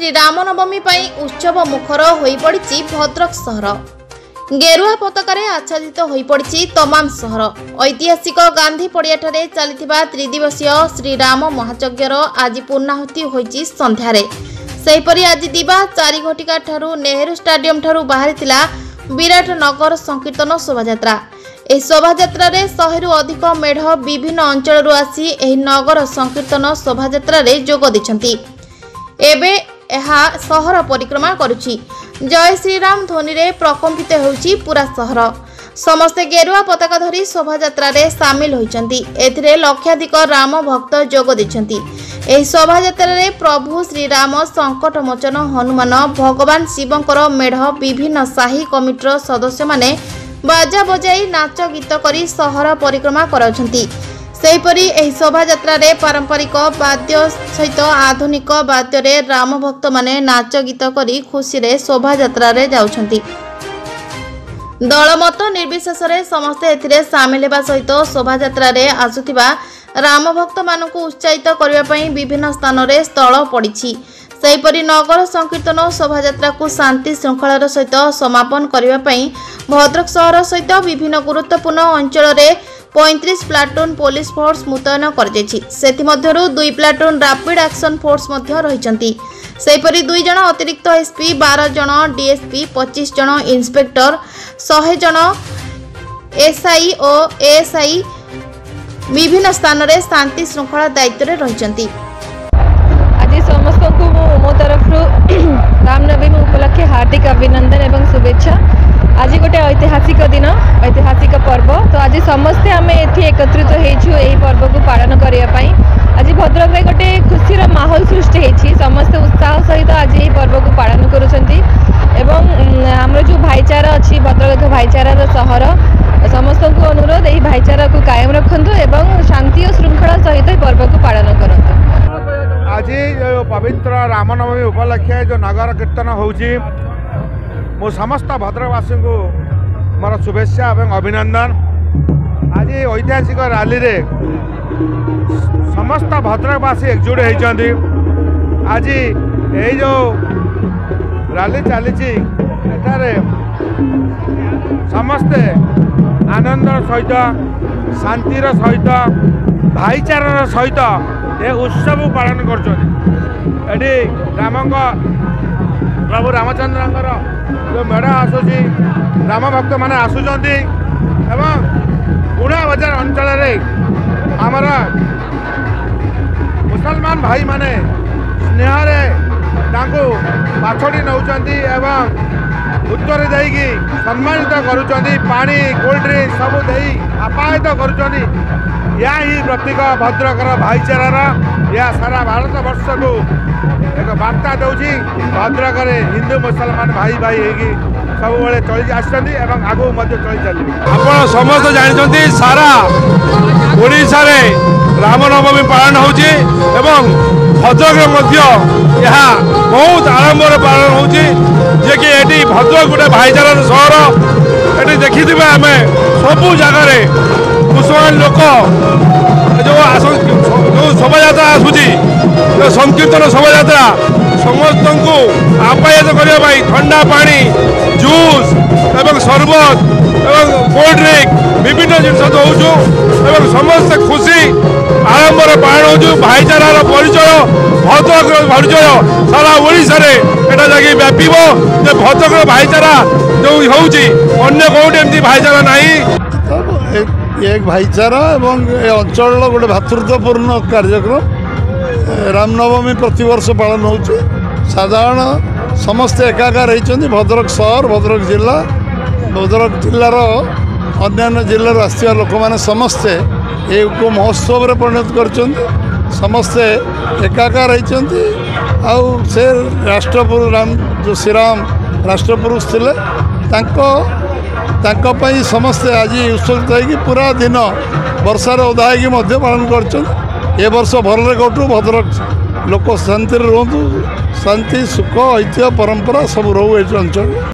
ଶ୍ରୀରାମନବମୀ ପାଇଁ ଉତ୍ସବ ମୁଖର ହୋଇପଡ଼ିଛି ଭଦ୍ରକ ସହର। ଗେରୁଆ ପତାକାରେ ଆଚ୍ଛାଦିତ ହୋଇପଡ଼ିଛି ତମାମ ସହର। ଐତିହାସିକ ଗାନ୍ଧୀ ପଡ଼ିଆଠାରେ ଚାଲିଥିବା ତ୍ରିଦିବସୀୟ ଶ୍ରୀରାମ ମହାଯଜ୍ଞର ଆଜି ପୂର୍ଣ୍ଣାହୁତି ହୋଇଛି ସନ୍ଧ୍ୟାରେ। ସେହିପରି ଆଜି ଦିବା 4 ଘଟିକା ଠାରୁ ନେହେରୁ ଷ୍ଟାଡିୟମଠାରୁ ବାହାରିଥିଲା ବିରାଟ ନଗର ସଂକୀର୍ତ୍ତନ ଶୋଭାଯାତ୍ରା। ଏହି ଶୋଭାଯାତ୍ରାରେ 100ରୁ ଅଧିକ ମେଢ଼ ବିଭିନ୍ନ ଅଞ୍ଚଳରୁ ଆସି ଏହି ନଗର ସଂକୀର୍ତ୍ତନ ଶୋଭାଯାତ୍ରାରେ ଯୋଗ ଦେଇଛନ୍ତି। ଏବେ ଏହା ସହର ପରିକ୍ରମା କରୁଛି। ଜୟ ଶ୍ରୀରାମ ଧ୍ୱନିରେ ପ୍ରକମ୍ପିତ ହେଉଛି ପୁରା ସହର। ସମସ୍ତେ ଗେରୁଆ ପତାକା ଧରି ଶୋଭାଯାତ୍ରାରେ ସାମିଲ ହୋଇଛନ୍ତି। ଏଥିରେ ଲକ୍ଷାଧିକ ରାମ ଭକ୍ତ ଯୋଗ ଦେଇଛନ୍ତି। ଏହି ଶୋଭାଯାତ୍ରାରେ ପ୍ରଭୁ ଶ୍ରୀରାମ, ସଙ୍କଟମୋଚନ ହନୁମାନ, ଭଗବାନ ଶିବଙ୍କର ମେଢ଼, ବିଭିନ୍ନ ସାହି କମିଟିର ସଦସ୍ୟମାନେ ବାଜା ବଜାଇ ନାଚ ଗୀତ କରି ସହର ପରିକ୍ରମା କରାଉଛନ୍ତି। ସେହିପରି ଏହି ଶୋଭାଯାତ୍ରାରେ ପାରମ୍ପରିକ ବାଦ୍ୟ ସହିତ ଆଧୁନିକ ବାଦ୍ୟରେ ରାମ ଭକ୍ତମାନେ ନାଚ ଗୀତ କରି ଖୁସିରେ ଶୋଭାଯାତ୍ରାରେ ଯାଉଛନ୍ତି। ଦଳମତ ନିର୍ବିଶେଷରେ ସମସ୍ତେ ଏଥିରେ ସାମିଲ ହେବା ସହିତ ଶୋଭାଯାତ୍ରାରେ ଆସୁଥିବା ରାମ ଭକ୍ତମାନଙ୍କୁ ଉତ୍ସାହିତ କରିବା ପାଇଁ ବିଭିନ୍ନ ସ୍ଥାନରେ ସ୍ଥଳ ପଡ଼ିଛି। ସେହିପରି ନଗର ସଂକୀର୍ତ୍ତନ ଶୋଭାଯାତ୍ରାକୁ ଶାନ୍ତି ଶୃଙ୍ଖଳାର ସହିତ ସମାପନ କରିବା ପାଇଁ ଭଦ୍ରକ ସହର ସହିତ ବିଭିନ୍ନ ଗୁରୁତ୍ୱପୂର୍ଣ୍ଣ ଅଞ୍ଚଳରେ 35 ପ୍ଲାଟୁନ୍ ପୋଲିସ ଫୋର୍ସ ମୁତୟନ କରାଯାଇଛି। ସେଥିମଧ୍ୟରୁ 2 ପ୍ଲାଟୁନ୍ ରାପିଡ୍ ଆକ୍ସନ ଫୋର୍ସ ମଧ୍ୟ ରହିଛନ୍ତି। ସେହିପରି 2 ଜଣ ଅତିରିକ୍ତ ଏସ୍ପି, 12 ଜଣ ଡିଏସ୍ପି, 25 ଜଣ ଇନ୍ସପେକ୍ଟର, 100 ଜଣ ଏସ୍ଆଇ ଓ ଏଏସ୍ଆଇ ବିଭିନ୍ନ ସ୍ଥାନରେ ଶାନ୍ତି ଶୃଙ୍ଖଳା ଦାୟିତ୍ୱରେ ରହିଛନ୍ତି। ଆଜି ସମସ୍ତଙ୍କୁ ମୁଁ ମୋ ତରଫରୁ ରାମନବମୀ ଉପଲକ୍ଷେ ହାର୍ଦ୍ଦିକ ଅଭିନନ୍ଦନ ଏବଂ ଶୁଭେଚ୍ଛା। ଆଜି ଗୋଟେ ଐତିହାସିକ ଦିନ, ଐତିହାସିକ ପର୍ବ। ତ ଆଜି ସମସ୍ତେ ଆମେ ଏଠି ଏକତ୍ରିତ ହେଇଛୁ ଏହି ପର୍ବକୁ ପାଳନ କରିବା ପାଇଁ। ଆଜି ଭଦ୍ରକରେ ଗୋଟେ ଖୁସିର ମାହୋଲ ସୃଷ୍ଟି ହେଇଛି। ସମସ୍ତେ ଉତ୍ସାହ ସହିତ ଆଜି ଏହି ପର୍ବକୁ ପାଳନ କରୁଛନ୍ତି ଏବଂ ଆମର ଯେଉଁ ଭାଇଚାରା ଅଛି, ଭଦ୍ରକ ଏକ ଭାଇଚାରାର ସହର। ସମସ୍ତଙ୍କୁ ଅନୁରୋଧ, ଏହି ଭାଇଚାରାକୁ କାୟମ ରଖନ୍ତୁ ଏବଂ ଶାନ୍ତି ଓ ଶୃଙ୍ଖଳା ସହିତ ଏହି ପର୍ବକୁ ପାଳନ କରନ୍ତୁ। ଆଜି ଯେଉଁ ପବିତ୍ର ରାମନବମୀ ଉପଲକ୍ଷେ ଯେଉଁ ନଗର କୀର୍ତ୍ତନ ହେଉଛି, ମୁଁ ସମସ୍ତ ଭଦ୍ରକବାସୀଙ୍କୁ ମୋର ଶୁଭେଚ୍ଛା ଏବଂ ଅଭିନନ୍ଦନ। ଆଜି ଐତିହାସିକ ରାଲିରେ ସମସ୍ତ ଭଦ୍ରକବାସୀ ଏକଜୁଟ ହେଇଛନ୍ତି। ଆଜି ଏଇ ଯେଉଁ ରାଲି ଚାଲିଛି, ଏଠାରେ ସମସ୍ତେ ଆନନ୍ଦର ସହିତ, ଶାନ୍ତିର ସହିତ, ଭାଇଚାରାର ସହିତ ଏ ଉତ୍ସବ ପାଳନ କରୁଛନ୍ତି। ଏଠି ରାମଙ୍କ, ପ୍ରଭୁ ରାମଚନ୍ଦ୍ରଙ୍କର ଯେଉଁ ମେଢ଼ ଆସୁଛି, ରାମ ଭକ୍ତମାନେ ଆସୁଛନ୍ତି ଏବଂ ପୁଣା ବଜାର ଅଞ୍ଚଳରେ ଆମର ମୁସଲମାନ ଭାଇମାନେ ସ୍ନେହରେ ତାଙ୍କୁ ପାଛୋଟି ନେଉଛନ୍ତି ଏବଂ ଉତ୍ତର ଦେଇକି ସମ୍ମାନିତ କରୁଛନ୍ତି। ପାଣି, କୋଲ୍ଡ ଡ୍ରିଙ୍କସ୍ ସବୁ ଦେଇ ଆପ୍ୟାୟିତ କରୁଛନ୍ତି। ଏହା ହିଁ ପ୍ରତୀକ ଭଦ୍ରକର ଭାଇଚାରାର। ଏହା ସାରା ଭାରତ ବର୍ଷକୁ ଏକ ବାର୍ତ୍ତା ଦେଉଛି, ଭଦ୍ରକରେ ହିନ୍ଦୁ ମୁସଲମାନ ଭାଇ ଭାଇ ହେଇକି ସବୁବେଳେ ଚଳି ଆସିଛନ୍ତି ଏବଂ ଆଗକୁ ମଧ୍ୟ ଚଳି ଚାଲିବେ। ଆପଣ ସମସ୍ତେ ଜାଣିଛନ୍ତି, ସାରା ଓଡ଼ିଶାରେ ରାମନବମୀ ପାଳନ ହେଉଛି ଏବଂ ଭଦ୍ରକରେ ମଧ୍ୟ ଏହା ବହୁତ ଆଡ଼ମ୍ବରରେ ପାଳନ ହେଉଛି। ଯିଏକି ଏଠି ଭଦ୍ରକ ଗୋଟେ ଭାଇଚାରାର ସହର। ଏଠି ଦେଖିଥିବେ, ଆମେ ସବୁ ଜାଗାରେ ମୁସଲମାନ ଲୋକ ଯେଉଁ ଆସ, ଯେଉଁ ଶୋଭାଯାତ୍ରା ଆସୁଛି, ଯେଉଁ ସଂକୀର୍ତ୍ତନ ଶୋଭାଯାତ୍ରା, ସମସ୍ତଙ୍କୁ ଆପ୍ୟାୟିତ କରିବା ପାଇଁ ଥଣ୍ଡା ପାଣି, ଜୁସ୍ ଏବଂ ସରବତ ଏବଂ କୋଲ୍ଡ ଡ୍ରିଙ୍କ ବିଭିନ୍ନ ଜିନିଷ ଦେଉଛୁ ଏବଂ ସମସ୍ତେ ଖୁସି ଆଡ଼ମ୍ବରେ ପାଳନ ହେଉଛୁ। ଭାଇଚାରାର ପରିଚୟ, ଭଦ୍ରକର ପରିଚୟ ସାରା ଓଡ଼ିଶାରେ ଏଟା ଯାଇକି ବ୍ୟାପିବ ଯେ ଭଦ୍ରକର ଭାଇଚାରା ଯେଉଁ ହେଉଛି, ଅନ୍ୟ କେଉଁଠି ଏମିତି ଭାଇଚାରା ନାହିଁ। ଏକ ଭାଇଚାରା ଏବଂ ଏ ଅଞ୍ଚଳର ଗୋଟେ ଭାତୃତ୍ୱପୂର୍ଣ୍ଣ କାର୍ଯ୍ୟକ୍ରମ ରାମନବମୀ ପ୍ରତିବର୍ଷ ପାଳନ ହେଉଛି। ସାଧାରଣ ସମସ୍ତେ ଏକାକାର ହେଇଛନ୍ତି। ଭଦ୍ରକ ସହର, ଭଦ୍ରକ ଜିଲ୍ଲା, ଭଦ୍ରକ ଜିଲ୍ଲାର ଅନ୍ୟାନ୍ୟ ଜିଲ୍ଲାରୁ ଆସିଥିବା ଲୋକମାନେ ସମସ୍ତେ ଏକୁ ମହୋତ୍ସବରେ ପରିଣତ କରିଛନ୍ତି। ସମସ୍ତେ ଏକାକାର ହେଇଛନ୍ତି। ଆଉ ସେ ରାଷ୍ଟ୍ରପୁରୁଷ ରାମ, ଯେଉଁ ଶ୍ରୀରାମ ରାଷ୍ଟ୍ରପୁରୁଷ ଥିଲେ, ତାଙ୍କ ପାଇଁ ସମସ୍ତେ ଆଜି ଉତ୍ସର୍ଗିତ ହେଇକି ପୁରା ଦିନ ବର୍ଷାରେ ଓଦା ହେଇକି ମଧ୍ୟ ପାଳନ କରିଛନ୍ତି। ଏ ବର୍ଷ ଭଲରେ କଟୁ, ଭଦ୍ରକ ଲୋକ ଶାନ୍ତିରେ ରୁହନ୍ତୁ, ଶାନ୍ତି, ସୁଖ, ଐତିହ୍ୟ, ପରମ୍ପରା ସବୁ ରହୁ ଏଇ ଅଞ୍ଚଳରେ।